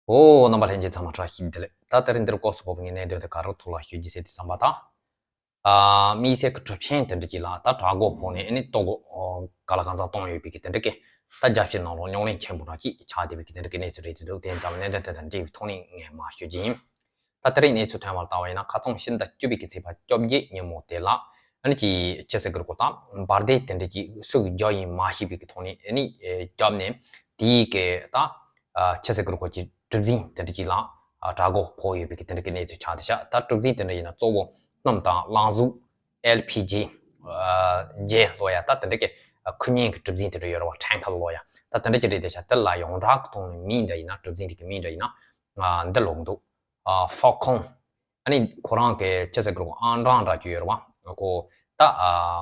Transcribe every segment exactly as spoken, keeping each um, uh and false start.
ཨོ། རྣམ་པ་ལྷན་རྒྱས་ཚང་མ་བཀྲ་ཤིས་བདེ་ལེགས། ད་དེ་རིང་འདིར་སྐོར་སུ་བབས་ངས་གནད་དོན་དེ་ག་རེ་ཐོག་ལ་ཞུ་རྒྱུ་ཟེར་དུས་ཙམ་པ་དང་། ཨ། དམིགས་བསལ་གྱི་གྲུབ་ཆེན་དེ་འདྲ་ཅིག་ལ་ད་དྲག་མགོ་ཕོག་ནས་ཨ་ནི་ལྟོ་གོས་ག་ལ་གང་འཚམ་གཏོང་ཡོད་པའི་གི་དེ་འདྲ་གི། ད་རྒྱལ་སྤྱིའི་ནང་ལོགས་རྙོག་གླེང་ཆེན་པོ་རང་ཅིག་ཆགས་བསྡད་པའི་གི་དེ་འདྲ་གི་གནས་ཚུལ་རེད་འདུག་དེ་ཙམ་གནད་དོན་དེ་དང་འབྲེལ་བའི་ཐོག་ནས་ངས་མར་ཞུ་རྒྱུ་ཡིན། ད་དེ་རིང་གནས་ཚུལ་ཐོན་པར་བལྟ་བ་ཡིན་ན། ཁ་རྩང་ཕྱི་ཟླ་བཅུ་པའི་གི་ཚེས་པ་བཅོ་བརྒྱད་ཉིན་མོ་དེ་ལ་ཨ་ནི་ཅིག་ཅི་ཟེར་དགོས་རེད་གོ། ད་འབར་མདེལ་དེ་འདྲ་ཅིག་སུ་གིས་བརྒྱབ་ཡིན་མ་ཤེས་པའི་གི་ཐོག་ནས་ཨ་ནི་བརྒྱབ་ནས། དེའི་གི་ད་ཅི་ཟེར་དགོས་རེད་གོ། ཅིག་གྲུ་གཟིངས་དེ་འདྲ་ཅིག་ལ་དྲག་མགོ་ཕོག་ཡོད་པའི་གི་དེ་འདྲ་གི་གནས་ཚུལ་ཆགས་བསྡད་ཤག་ད་གྲུ་གཟིངས་དེ་འདྲ་ཡིན་ན་གཙོ་བོ་སྣུམ་དང་རླངས་གཟུགས། ཨེལ་པི་ཇི། ཨ། ཇེ་ལབ་ཡ་ད་དེ་འདྲ་གི་ཁུ་བརྙན་གི་གྲུ་གཟིངས་དེ་འདྲ་ཡོད་རེད་བ། ཊེང་ཀར་ལབ་ཡ་ད་དེ་འདྲ་ཅིག་རེད་བསྡད་ཤག་དེ་ལ་ཡོངས་གྲགས་ཀྱི་ཐོག་ནས་མིང་འདྲ་ཡིན་ན། གྲུ་གཟིངས་དེ་གི་མིང་འདྲ་ཡིན་ན། ཨ། འདི་ལབ་ཀྱི་འདུག་ཨ། ཧྥལ་ཀོན། ཨ་ནི་ཁོ་རང་གི་ཅི་ཟེར་དགོས་རེད་གོ། ཨང་གྲངས་འདྲ་ཅིག་ཡོད་རེད་བ། ཁོ་ད་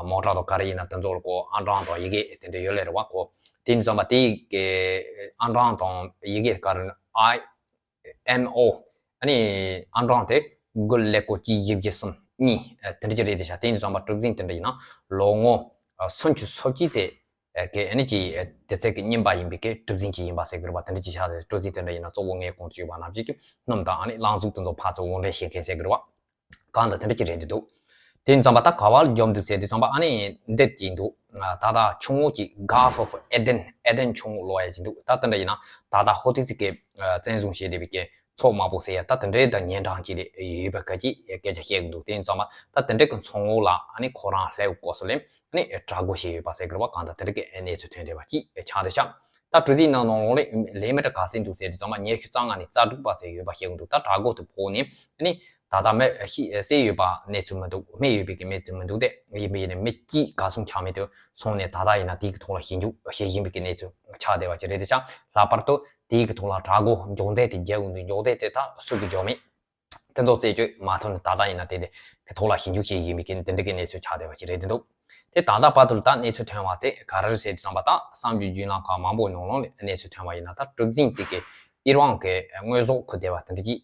མོ་ཊ་དང་ག་རེ་ཡིན་ན་དེ་ཚོ་ལ་ཁོ་ཨང་གྲངས་དང་ཡི་གེ་དེ་འདྲ་ཡོད་ལེ་རེད་བ། ཁོ་དེ་ཡིན་ཙམ་པ་དེའི་གི་ཨང་གྲངས་དང་ཡི་གེ་ག་རེ་ཨའི་ཨེམ་ཨོ། ཨ་ནི་ཨང་གྲངས་དེ་དགུ་ཀླད་ཀོར་གཅིག་བཞི་བཞི་གསུམ་གཉིས་དེ་འདྲ་ཅིག་རེད་བསྡད་ཤག་དེ་ཡིན་ཙམ་པ་གྲུ་གཟིངས་དེ་འདྲ་ཡིན་ན་ལོ་ངོ་སུམ་ཅུ་སོ་གཅིག་ཙམ་གི་ཨ་ནི་ཅིག་དེ་ཚད་ཀྱི་རྙིང་པ་ཡིན་པའི་གི་གྲུ་གཟིངས་ཅིག་ཡིན་པ་ཟེར་གི་རེད་བ། དེ་འདྲ་ཅིག་ཆགས་ཏེ། གྲུ་གཟིངས་དེ་འདྲ་ཡིན་ན་གཙོ་བོ་ངས་གོང་དུ་ཞུས་པ་ནང་བཞིན་གྱི་སྣུམ་དང་ཨ་ནི་རླངས་གཟུགས་དེ་ཚོ་ཕར་ཚུར་དབོར་འདྲེན་བྱེད་མཁན་ཟེར་གི་རེད་བ། གང་ལྟར་དེ་འདྲ་ཅིག་རེད་འདུག་དེ་ཡིན་ཙམ་པ་ད་ག་བ་ལ་འཇོམས་འདུག་ཟེར་དུས་ཙམ་པ་ཨ་ནི་འདི་ཅིག་འདུག་ད་ལྟ་ཆུ་བོ་ཅིག་Gulf of Aden། ཨེ་དེན་ཆུ་བོ་ལབ་ཡ་ཅིག་འདུག་ད་དེ་འདྲ་ཡིན་ན་ད་ལྟ་ཧོ་ཐི་སི་གི་བཙན་བཟུང་བྱས་བསྡད་པའི་གི་མཚོ་དམར་པོ་ཟེར་ཡ་ད་དེ་འདྲའི་དང་གཉན་འཕྲང་ཅིག་ལ་ཡོད་པ་ག་ཅིག་སྐད་ཆ་བཤད་གི་འདུག་དེ་ཡིན་ཙང་མ་ད་དེ་འདྲའི་གི་མཚོ་ངོགས་ལ་ཨ་ནི་ཁོ་རང་སླེབས་སྐབས་སུ་ལ་ཨ་ནི་དྲག་མགོ་བྱས་ཡོད་པ་ཟེར་གི་རེད་བ། གང་ལྟར་དེ་འདྲའི་གི་གནས་ཚུལ་ཐོན་བསྡད་པ་ཅིག་ཆགས་བསྡད་ཤག་ད་གྲུ་གཟིངས་ནང་ལོགས་ལ་ལས་མི་གྲངས་ག་ཚོད་འདུག་ཟེར་དུས་ཙམ་མ་ཉི་ཤུ་རྩ་ལྔ་ནས་རྩ་དྲུག་བར་ཟེར་ཡོད་པ་བཤད་གི་འདུག་ད་དྲག་མགོ་དེ་ཕོག་ནས་ཨ་ནི་ད་ལྟ་མི་ཤི་བསད་ཡོད་པ་གནས་ཚུལ་མི་འདུག་རྨས་ཡོད་པའི་གི་གནས་ཚུལ་མི་འདུག་སྟེ། ཡིན་པ་ཡིན་ནའི་མི་གཅིག་གར་སོང་ཆ་མེད་དུ་སོང་ནས་ད་ལྟ་ཡིན་ན་དེའི་གི་ཐོག་ལ་ཞིབ་འཇུག་བྱེད་བཞིན་པའི་གི་གནས་ཚུལ་ཆགས་བསྡད་པ་ཅིག་རེད་བསྡད་ཤག་ལྷག་པར་དུ་དེའི་གི་ཐོག་ལ་དྲག་མགོ་འཇོག་མདེལ་དེ་བརྒྱབ་ཡོང་དུས་འཇོག་མདེལ་དེ་ད་སུ་གིས་འཇོག་མིན་དེ་ཚོ་རྩད་གཅོད་མ་ཐུབ་ནས་ད་ལྟ་ཡིན་ན་དེ་དེ་གི་ཐོག་ལ་ཞིབ་འཇུག་བྱེད་བཞིན་པའི་གི་དེ་འདྲ་གི་གནས་ཚུལ་ཆགས་བསྡད་པ་ཅིག་རེད་བསྡད་འདུག་དེ་ད་ལྟ་བར་དུ་ད་གནས་ཚུལ་ཐོན་པ་དེ་ག་རེ་རེད་ཟེར་དུས་ཙམ་པ་ད་གསར་འགྱུར་བརྒྱུད་ལམ་ཁག་མང་པོའི་ནང་ལོགས་ནས་གནས་ཚུལ་ཐོན་པ་ཡིན་ན། ད་གྲུ་གཟིངས་དེ་གི་ཨི་རན་གི་དངོས་ཟོག་ཁུར་བསྡད་པ་དེ་འདྲ་ཅིག་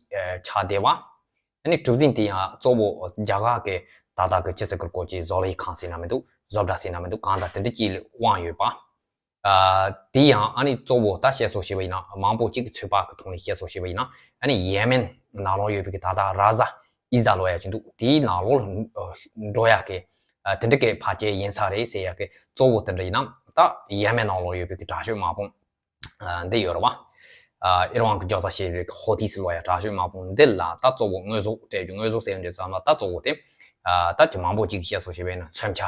ཆགས་བསྡད་པ། ཨ་ནི་གྲུ་གཟིངས་དེ་ཡང་གཙོ་བོ་རྒྱ་གར་གི་ད་ལྟ་གི་ཅི་ཟེར་དགོས་རེད་གོ། ཅིག་བཟོ་ལས་ཁང་ཟེར་ན་མི་འདུག་བཟོ་གྲྭ་ཟེར་ན་མི་འདུག་གང་ལྟར་དེ་འདྲ་ཅིག་ལ་དབང་ཡོད་པ། ཨ། དེ་ཡང་ཨ་ནི་གཙོ་བོ་ད་བཤད་སྲོལ་བྱས་པ་ཡིན་ན། མང་པོ་ཅིག་གི་ཚོད་དཔག་གི་ཐོག་ནས་བཤད་སྲོལ་བྱས་པ་ཡིན་ན། ཨ་ནི་ཡེ་མེན་ནང་ལོགས་ཡོད་པའི་གི་ད་ལྟ་ར་ཟ་ཨི་ཟ་ལབ་ཡ་ཅིག་འདུག་དེའི་ནང་ལོགས་ལ་འགྲོ་ཡ་གི་ཨ་དེ་འདྲ་གི་ཕར་ཆེར་ཡིན་ས་རེད་ཟེར་ཡ་གི་གཙོ་བོ་དེ་འདྲ་ཡིན་ན། ད་ཡེ་མེན་ནང་ལོགས་ཡོད་པའི་གི་དྲག་ཤོས་དམག་དཔུང་ཨ་འདི་ཡོད་རེད་བ། ཨ་ཨི་རན་གི་ཇོ་ཙ་ཞེས་པའི་ཧོ་ཐི་སི་ལབ་ཡ་དྲག་ཤོས་དམག་དཔུང་འདི་ལ་ད་གཙོ་བོ་དངོས་ཟོག་སྤྲད་རྒྱུ། དངོས་ཟོག་ཟེར་ཡོང་དུས་ཙམ་ལ་ད་གཙོ་བོ་དེ་ཨ་ད་ཅིག་མང་པོ་ཅིག་གིས་བཤད་སྲོལ་བྱས་པ་ཡིན་ན་མཚོན་ཆ།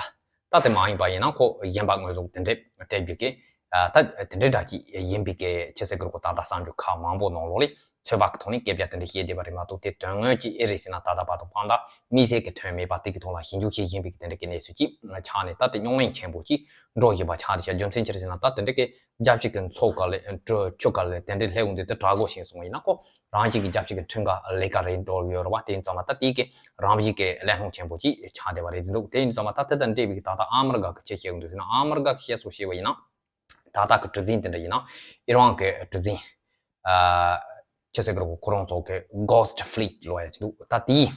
ད་དེ་མ་ཡིན་པ་ཡིན་ན་ཁོ་གཞན་པ་དངོས་ཟོག་དེ་འདྲས་སྤྲད་རྒྱུ་གི་ཨ་ད་དེ་འདྲས་འདྲ་ཅིག་ཡིན་པའི་གི་ཅི་ཟེར་དགོས་རེད་གོ། ད་ལྟ་གསར་འགྱུར་ཁག་མང་པོ་ནང་ལོགས་ལ་ཚོད་དཔག་གི་ཐོག་ནས་སྐད་ཆ་དེ་འདྲས་བཤད་བསྡད་པ་རེད་མ་གཏོགས། དེ་དོན་དངོས་ཅིག་ཨེ་རེད་ཟེར་ན་ད་ལྟ་བར་དུ་དཔང་རྟགས་དམིགས་བསལ་གྱི་ཐོན་མེད་པ། དེ་གི་ཐོག་ལ་ཞིབ་འཇུག་བྱེད་བཞིན་པའི་གི་དེ་འདྲ་གི་གནས་ཚུལ་ཅིག་ཆགས་ནས། ད་དེ་རྙོག་གླེང་ཆེན་པོ་ཅིག་འགྲོ་བཞིན་པ་ཆགས་བསྡད་ཤག་རྒྱུ་མཚན་ཅི་རེད་ཟེར་ན། ད་དེ་འདྲ་གི་རྒྱལ་སྤྱི་གི་མཚོ་ཁག་ལ་ཆུ་ཁག་ལ་དེ་འདྲ་སླེབས་ཡོང་དུས་དེ་དྲག་པོ་ཞིག་སོང་བ་ཡིན་ན་ཁོ་རང་བཞིན་གྱི་རྒྱལ་སྤྱི་གི་ཁྲིམས་ཁང་ལས་ཀ་རེད་འགྲོ་གི་ཡོད་རེད་བ། དེ་ཡིན་ཙང་མ་ད་དེ་གི་རང་བཞིན་གྱི་གླེང་སློང་ཆེན་པོ་ཅིག་ཆགས་བསྡད་པ་རེད་འདུག་དེ་ཡིན་ཙང་མ་ད་དེ་དང་འབྲེལ་བའི་ད་ལྟ་ཨ་མི་རི་ཀ་གི་ཆེད་བཤད་ཡོང་དུས་ཟེར་ན། ཨ་མི་རི་ཀ་གི་བཤད་སྲོལ་བྱས་པ་ཡིན་ན། ད་ལྟ་གི་གྲུ་གཟིངས་དེ་འདྲ་ཡིན་ན་ཨི་རན་གི་གྲུ་གཟིངས་ཨ་ཅི་ཟེར་གི་རེད་གོ། ཁོ་རང་ཚོ་གི་Ghost Fleet་ལབ་ཡ་ཅིག་འདུག་ད་དེ་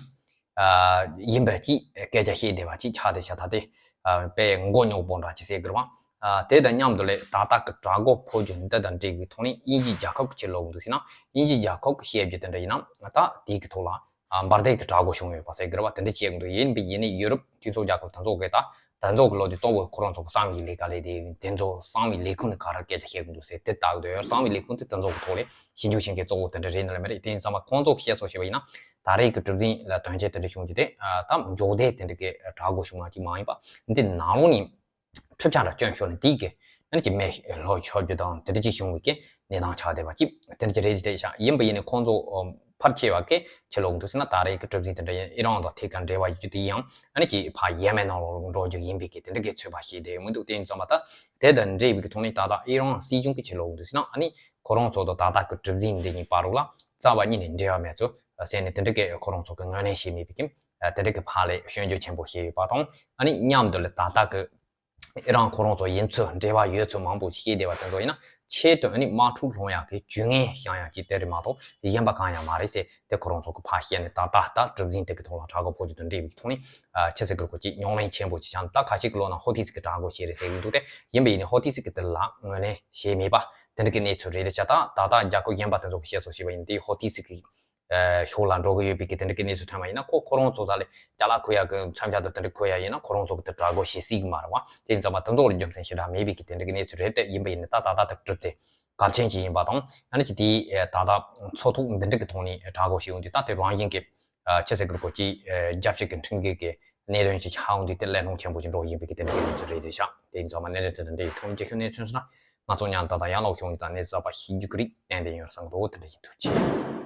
ཨ་ཡིན་པ་ཅིག་སྐད་ཆ་བཤད་བསྡད་པ་ཅིག་ཆགས་བསྡད་ཤག་ད་དེ་ཨ་དཔེ་མགོ་རྙོག་པོ་འདྲ་ཅིག་ཟེར་གི་རེད་བ། ཨ་དེ་དང་མཉམ་དུ་ལས་ད་ལྟ་གི་དྲག་མགོ་ཕོག་རྒྱུ་འདི་དང་འབྲེལ་བའི་ཐོག་ནས་དབྱིན་ཇི་རྒྱལ་ཁབ་ཀྱི་ཕྱིར་ལོག་འདུག་ཟེར་ན། དབྱིན་ཇི་རྒྱལ་ཁབ་ཀྱི་བཤད་རྒྱུ་དེ་འདྲ་ཡིན་ན་ད་དེ་གི་ཐོག་ལ་ཨ་འབར་མདེལ་གྱི་དྲག་མགོ་བྱུང་ཡོད་པ་ཟེར་གི་རེད་བ། དེ་འདྲ་བཤད་གི་འདུག་ཡིན་པ་ཡིན་ནའི་ཡུ་རོབ་དུས་ཚོགས་རྒྱལ་ཁབ་དེ་ཚོ་གིས་ད་དེ་ཚོ་གི་ལོ་དེ་གཙོ་བོ་ཁོ་རང་ཚོ་གི་གསང་བའི་ལས་ཀ་ལས་དེ་དེ་ཚོ་གསང་བའི་ལས་ཁུངས་ནས་ག་རེ་སྐད་ཆ་བཤད་གི་འདུག་ཟེར་དེ་ལྟ་གི་འདུག་གསང་བའི་ལས་ཁུངས་དེ་དེ་ཚོ་གི་ཐོག་ལ་ཞིབ་འཇུག་བྱེད་མཁན་གཙོ་བོ་དེ་འདྲ་རེད་ནི་ལ་མི་རེད། དེ་ཡིན་ཙང་མ་ཁོང་ཚོ་གི་བཤད་སྲོལ་བྱས་པ་ཡིན་ན། ད་རེས་ཀྱི་གྲུ་གཟིངས་ལ་དོན་རྐྱེན་དེ་འདྲ་བྱུང་རྒྱུ་དེ་ཨ་ད་འཇོག་མདེལ་དེ་འདྲ་གི་དྲག་མགོ་བྱུང་བ་ཅིག་མ་ཡིན་པ། འདི་ནང་ལོགས་ནས་གྲུབ་ཆ་འདྲ་བསྐྱོན་ཤོར་ནས་དེའི་གི་ཨ་ནི་ཅིག་མེ་ལྷོ་ཤོར་རྒྱུ་དང་དེ་འདྲ་ཅིག་བྱུང་བའི་གི་གནས་སྟངས་ཆགས་བསྡད་པ་ཅིག་དེ་འདྲ་ཅིག་རེད་ཟེར་བསྡད་ཤག་ཡིན་པ་ཡིན་ནའི་ཁོང་ཚོ་ཕལ་ཆེ་བ་གི་ཕྱིར་ལོག་འདུག་ཟེར་ན། ད་རེས་ཀྱི་གྲུ་གཟིངས་དེ་འདྲ་ཡིན་ཨི་རན་དང་ཐད་ཀར་འབྲེལ་བ་ཡོད་རྒྱུ་དེ་ཡང་ཨ་ནི་ཅིག་ཕར་ཡེ་མེན་ནང་ལོགས་འགྲོ་རྒྱུ་ཡིན་པའི་གི་དེ་འདྲ་གི་ཚོད་དཔག་བྱས་བསྡད་ཡོད་མི་འདུག་དེ་ཡིན་ཙང་མ་ད་དེ་དང་འབྲེལ་བའི་གི་ཐོག་ནས་ད་ལྟ་ཨི་རན་སྲིད་གཞུང་གི་ཕྱིར་ལོག་འདུག་ཟེར་ན། ཨ་ནི་ཁོ་རང་ཚོ་དང་ད་ལྟ་གི་གྲུ་གཟིངས་འདི་གཉིས་བར་ལ་རྩ་བ་ཉིད་ནས་འབྲེལ་བ་མེད་ཚུལ་ཟེར་ནས་དེ་འདྲ་གི་ཁོ་རང་ཚོ་གི་ངོས་ལེན་བྱས་མེད་པའི་གི་དེ་འདྲ་གི་ཕར་ལ་སྐྱོན་བརྗོད་ཆེན་པོ་བྱས་ཡོད་པ་དང་། ཨ་ནི་མཉམ་དུ་ལ་ད་ལྟ་གི་ཨི་རན་ཁོ་རང་ཚོ་ཡིན་ཚུལ་འབྲེལ་བ་ཡོད་ཚུལ་མང་པོ་ཞིག་བཤད་བསྡད་པ་དེ་ཚོ་ཡིན་ན། ཆེད་དུ་ཨ་ནི་དམག་འཁྲུག་སློང་ཡག་གི་ཇུས་ངན་བཤམས་ཡག་ཅིག་དེ་རེད་མ་གཏོགས་གཞན་པ་གང་ཡང་མ་རེད་ཟེར་དེ་ཁོ་རང་ཚོ་གི་ཕར་བཤད་ནས། ད་ལྟ་ད་གྲུ་གཟིངས་དེ་གི་ཐོག་ལ་དྲག་མགོ་ཕོག་རྒྱུ་དང་འབྲེལ་བའི་ཐོག་ནས་ཨ་ཅི་ཟེར་དགོས་རེད་གོ། ཅིག་རྙོག་གླེང་ཆེན་པོ་ཅིག་ཆགས་ནས། ད་ཁ་ཤས་ཀྱི་ལོ་ན་ཧོ་ཐི་སི་གི་དྲག་མགོ་བྱས་རེད་ཟེར་གྱི་འདུག་སྟེ། ཡིན་པ་ཡིན་ནའི་ཧོ་ཐི་སི་གི་དེ་ལ་ངོས་ལེན་བྱས་མེད་པ། དེ་འདྲ་གི་གནས་ཚུལ་རེད། ད་ད་ད་ལྟ་རྒྱལ་ཁབ་གཞན་པ་དེ་ཚོ་གི་བཤད་སོ་ཞེས་པ་ཡིན་དེ་ཧོ་ཏི་སི་གི་ཕྱོགས་ལ་འགྲོ་གི་ཡོད་པའི་གི་དེ་འདྲ་གི་གནས་ཚུལ་ཐོན་པ་ཡིན་ན། ཁོ་ཁོ་རང་ཚོ་ས་ལས་ཅ་ལག་མཁོ་ཡ་གི་མཚམས་ཆ་དང་དེ་འདྲ་མཁོ་ཡ་ཡིན་ན་ཁོ་རང་ཚོ་གི་དེ་དྲག་གོ་ཞེས་སྲིད་གི་མ་རེད་བ། དེ་ཡིན་ཙང་མ་དེ་ཚོ་ལ་རྒྱུ་མཚན་ཞེ་དྲག་མེད་པའི་གི་དེ་འདྲ་གི་གནས་ཚུལ་རེད། དེ་ཡིན་པ་ཡིན་ན་ད་ད་ལྟ་དེ་གྲུབ་དེ་གལ་ཆེན་ཞིག་ཡིན་པ་དང་། ཡང་ན་ཅི་དེ་ད་ལྟ་ཚོགས་ཐུག་འདི་འདྲ་གི་ཐོག་ནས་དྲག་གོ་ཞེས་འོང་དུས་ད་དེ་རང་བཞིན་གི་ཆེ་སེ་གི་རུ་ཀོ་ཅི་རྒྱབ་ཕྱོགས་ཀྱི་ཁྲིམས་འགལ་གྱི་གནད་དོན་ཞིག་ཆགས་འོང་དུས་དེ་གླེང་སློང་ཆེན་པོ་ཞིག་འགྲོ་ཡིན་པའི་གི་དེ་འདྲ་གི་གནས་ཚུལ་རེད་འདུག་ཤག་དེ་ཡིན་ཙང་མ་གནད་དོན་དེ་དང་འབྲེལ་བའི་ཐོག་ནས་རྒྱ་ཁྱོན་གནས་ཚུལ་སོང་ན་ང་ཚོ་ཉན་ད་ད་ཡང་ལོག་ཤོང་དང་གནས་ཚུལ་གསར་པ་ཤེས་རྒྱུ་གི་རིགས་ཏན་ཏན་ཡོད་བསམ་གི་འདུག་དེ་འདྲ་ཡིན་ཐུགས་རྗེ་ཆེ།